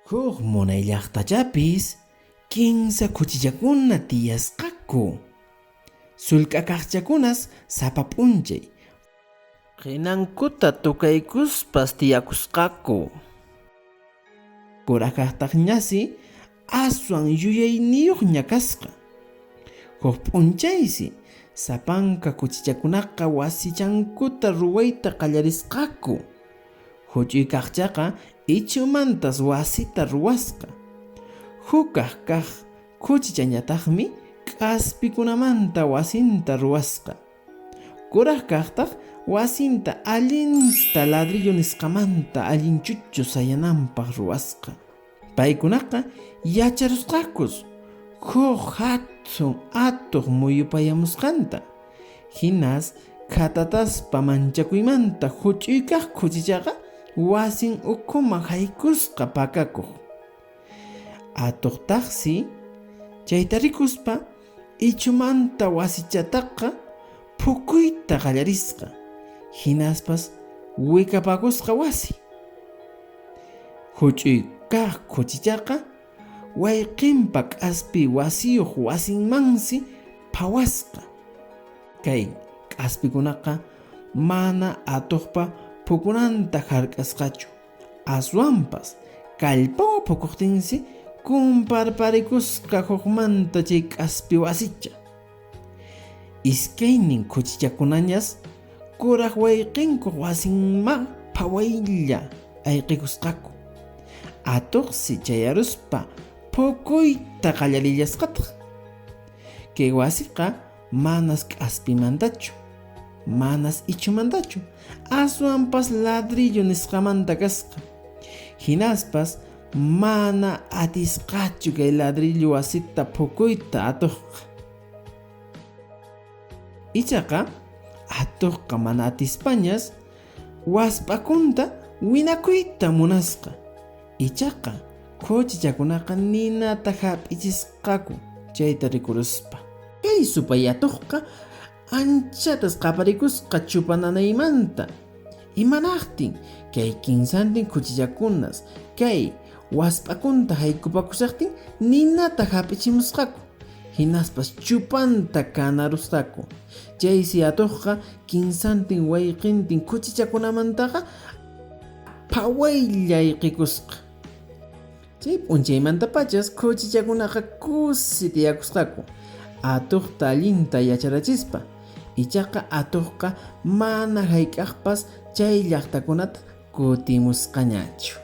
Huk munay llaqtachapis kinsa khuchichakuna tiyasqaku. Sullk'a kaqchakunas sapa p'unchay qinankuta tukaykuspas tiyakusqaku. Kuraqkaqtaqñasi aswan yuyayniyuqña kasqa. Huk p'unchaysi sapanka khuchichakunaqa wasichankuta ruwayta qallarisqaku. Huch'uy kaqchaqa ichhumantas wasita ruwasqa. Hukaq kaq khuchichañataqmi k'aspikunamanta wasinta ruwasqa. Kuraq kaqtaq wasinta allinta ladrillo nisqamanta allin chuchu sayananpaq ruwasqa. Paykunaqa yacharusqakus huk hatun atuq muyupayamusqanta. Hinas khatataspa manchakuymanta huch'uy kaq khuchichaqa wasin ukhuman haykusqa pakakuq. Atuqtaqsi chayta rikuspa ichhumanta wasichataqa phukuyta qallarisqa, hinaspas wikapakusqa wasi. Huch'uy kaq khuchichaqa wayqinpa k'aspi wasiyuq wasinmansi phawasqa. Kay k'aspikunaqa mana atuqpa phukunanta hark'asqachu, aswanpas kallpawan phukuqtinsi kumparparikusqa hukmanta chay k'aspi wasicha. Iskaynin khuchichakunañas kuraq wayqinkuq wasinman phawaylla ayqikusqaku. Atuqsi chayaruspa phukuyta qallarillasqataq. Kay wasiqa manas k'aspimantachu, manas ichhumantachu, aswanpas ladrillo nisqamanta kasqa. Hinaspas mana atisqachu kay ladrillo wasita phukuyta atuqqa. Ichaqa atuqqa mana atispañas wasp'akunta winakuyta munasqa. Ichaqa khuchichakunaqa ninata hap'ichisqaku chayta rikuruspa. Kay supay atuqqa anchatas qaparikusqa chupananaymanta. Imanaqtin kay kinsantin khuchichakunas kay wasp'akunta haykupakushaqtin ninata hap'ichimusqaku. Hinaspas chupanta kanarusqaku. Chaysi atuqqa kinsantin wayqintin khuchichakunamantaqa phawaylla ayqikusqa. Chay p'unchaymantapachas khuchichakunaqa kusi tiyakusqaku, atuqta allinta yacharachispa. Ichaqa atuqqa mana hayk'aqpas chay llaqtakunata kutimusqañachu.